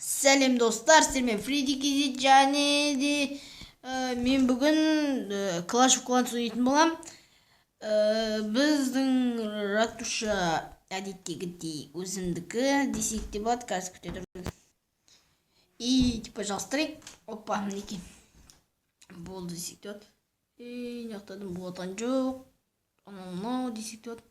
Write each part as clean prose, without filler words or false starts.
Сәлем, достар, сіздермен Фредди Кизит және де мен бүгін Clash of Clans ойнайтын боламын. Біздің ратуша әдеттегідей өзімдікі десек те болады, қазір күте тұрыңыз. И типа жалғастырайық. Опа, мінекей. Болды десек те болады. И мына жақта дым болып жатқан жоқ. Анау мынау десек те болады.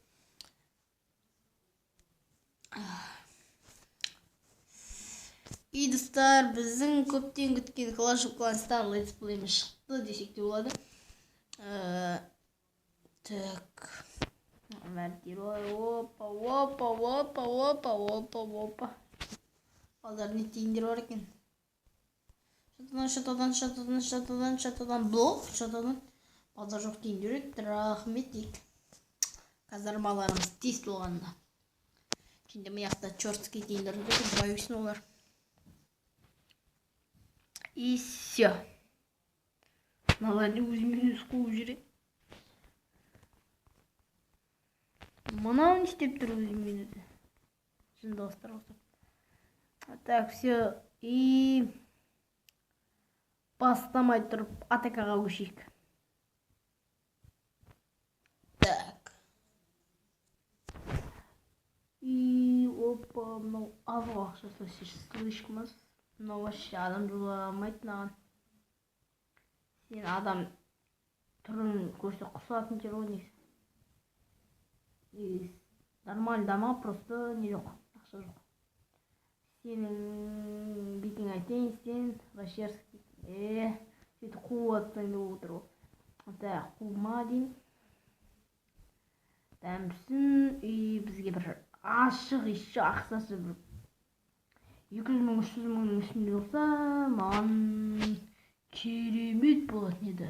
И достар, біздің көптен күткен Clash of Clans'тан летсплейіміз шықты десек те болады. Так. Опа, опа, опа, опа, опа, опа. Балдар не тиіндер бар екен. Шатадан, шатадан, шатадан, шатадан, шатадан, блок, шатадан. Балдар жоқ тиіндер еді, рахмет дейік. Казармаларымыз тез толғанда. Şimdi мына жақта чертский тиіндер отыр, боюсь олар. И все. Мыналар өзімен өзі қуып жүреді. Мынау не істеп тұр өзімен өзі? Жындалыстар ұқсап. Так, все. И бастамай тұрып атакаға көшейік. Так. И опа, мынау аз ғой ақшасы вообще слишком аз. Мынау вообще адам жоламайды мынаған. Сен адам түрін көрсе құсатын жер ғой негізі. Негізі нормально дамыған, просто не жоқ, ақша жоқ. Сенің бетіңе айтайын, сен вообще сөйтіп қуып жатсаң деп отыр ғой. Так, қума деймін. Дәмсін, и бізге бір ашық еще ақшасы бір 200 мың, 300 мыңның үстінде болса, маған керемет болатын еді.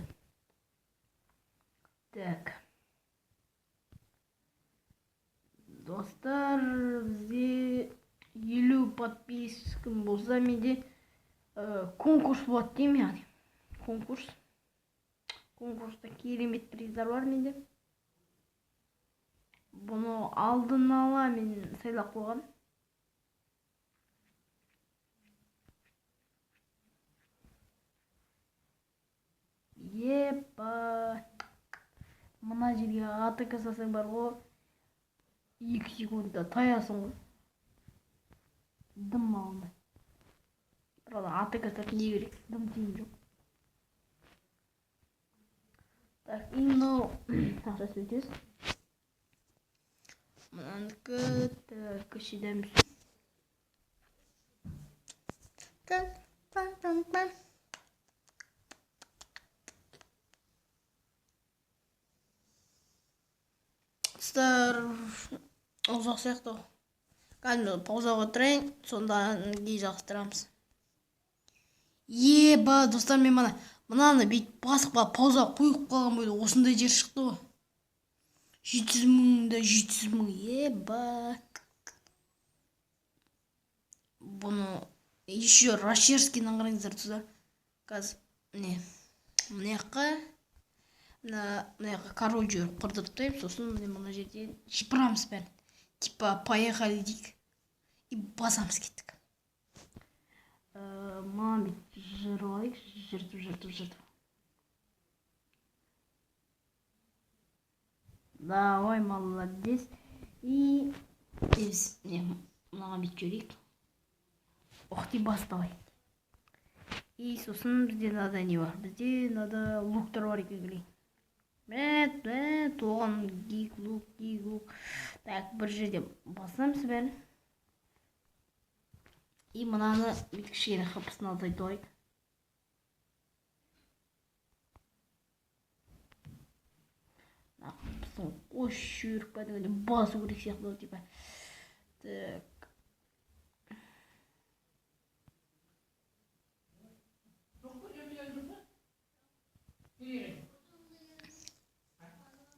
Так. Достар, бізде 50 подпискам болса, менде конкурс болады деймін, яғни. Конкурс. Конкурста керемет приздар бар менде. Бұны алдын ала мен сайлап қойғам. Епа. Мына жерге атака салсаң бар ғой, 2 секундта таясың ғой. Дым алмай. Правда, атака салып не керек? Дым тиын жоқ. Так, и мынау ақшасы өтес. Мынанікі, так, көшедеміз. Достар, ұзақ сияқты ғой. Кәдімгі паузаға отырайын, сондан кейін жалғастырамыз. Еба, достар, мен мынаны бүйтіп басып қалып паузаға қойып қалған бойда осындай жер шықты ғой. 700 мың да 700 мың, еба. Бұны еще Рашерскийден қараңыздар, достар. Қазір міне, мына жаққа, мына жаққа король жіберіп қырдырып тастаймын, сосын міне мына жерден жыпырамыз бәрін. Типа поехали дейік. И басамыз, кеттік. Мынаны бүйтіп жырып алайық, жыртып, жыртып, жыртып. Давай, молодец. И біз міне мынаған бүйтіп жіберейік. Ох ты, бас давай. И сосын бізде мынада не бар? Бізде мынада луктар бар екен, келейін. Мә, мә, толған гик, лук, гик, лук. Так, бір жерде басамыз бәрін. И мынаны бүйтіп кішкене хпсын азайтып алайық. Мына хпсын қосып жіберіп кәдімгідей басу керек сияқты ғой, типа. Так.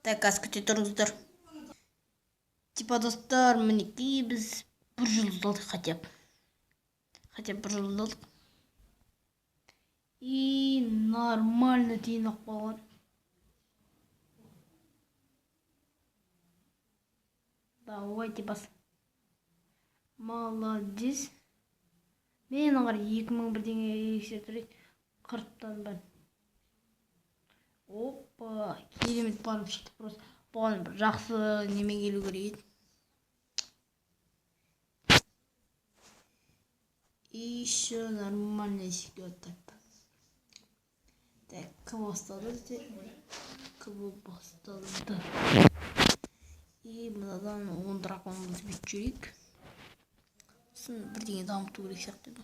Так, қазір күте тұрыңыздар. Типа, достар, мінекей біз бір жұлдыз алдық хотя бы. Хотя бы бір жұлдыз алдық. И нормально тиын алып қалған. Давайте бас. Молодец. Мен аңғар 2000 бірдеңе эликсир тұр еді. Қырықтан бар. Опа, керемет барып шықты просто. Бұған бір жақсы немен келу керек еді. Еще нормально секет. Так, кім басталды бізде? Кім басталды? И мынадан 10 драконымызды бүйтіп жіберейік. Сосын бірдеңе дамыту керек сияқты еді.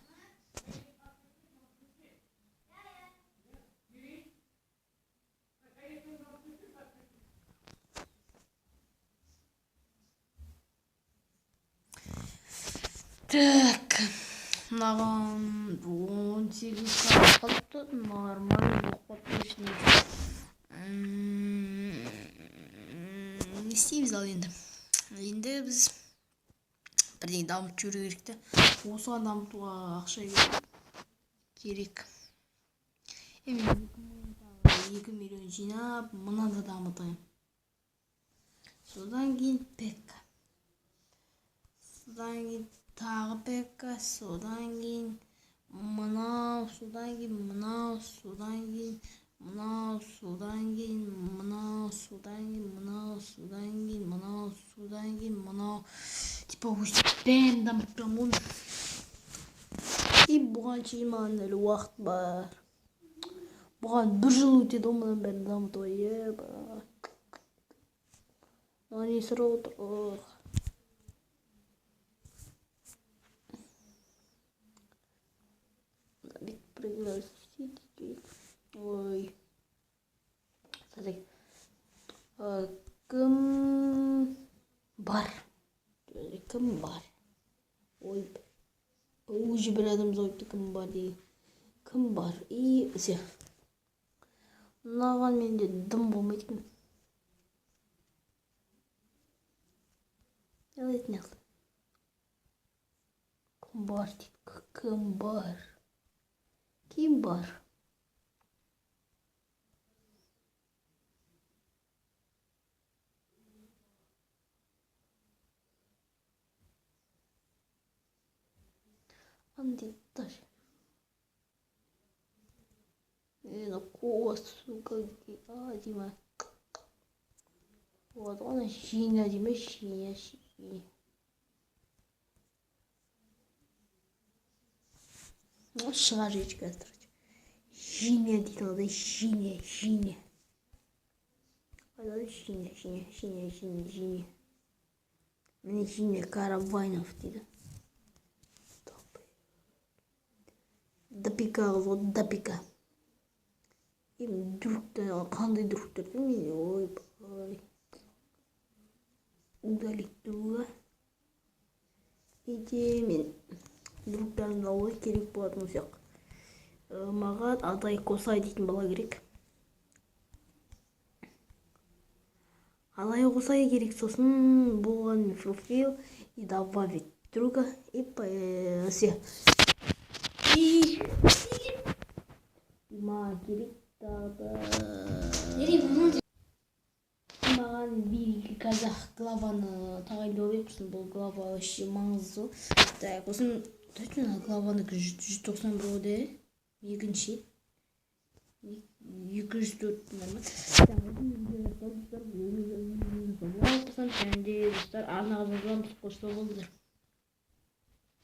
Так, мынаған 18 сағат қалыпты, нормально болып қалыпты. Не істейміз ал енді? Енді біз бірдеңе дамытып жіберу керек те. Осыған дамытуға ақша керек. Мен 2 миллион жинап, мынаны да дамытайын. Содан кейін пекка. Содан кейін тағы пекка, содан кейін мынау, содан кейін мынау, содан кейін мынау, содан кейін мынау, содан кейін мынау, содан кейін мынау, содан кейін мынау. Типа өстіп бәрін дамытып тұрамын ғой. И бұған шейін маған әлі уақыт бар. Бұған бір жыл өтеді ғой мынаның бәрін дамытуға. Еба. Мына не сұрап отыр? Пригласить. Ой. Кім бар? Кім бар? Ой. Уже бір адам зойыпты, кім бар деген. Кім бар? И все. Мынаған менде дым болмайды екен. Кім бар дейді. Кім бар? Кім бар? Андиттар. Дима. Вот он Жина, Дима, Жина, Жина. Шығар жейді қазір. Жина дейді ғой, Жина, Жина. Айтады Жина, Жина, Жина, Жина, Жина. Міне Жина Каравайнов дейді. Допика қыз ғой, допика. Енді другтар, қандай другтар мен, ойбай. Удалить друга. Иде мен другтарымды алуға керек болатын сияқты. Маған Адай Косай дейтін бала керек. Адай Косай керек, сосын болған профиль и добавить друга и все. И маған керек тағы маған великий казах главаны тағайындау керек, сосын бұл глава вообще маңызды. Так, сосын точно главаныкі 191 ғой, екінші 204 нормально. Және де достар, арнаға жазыламыз, қош сау болыңыздар.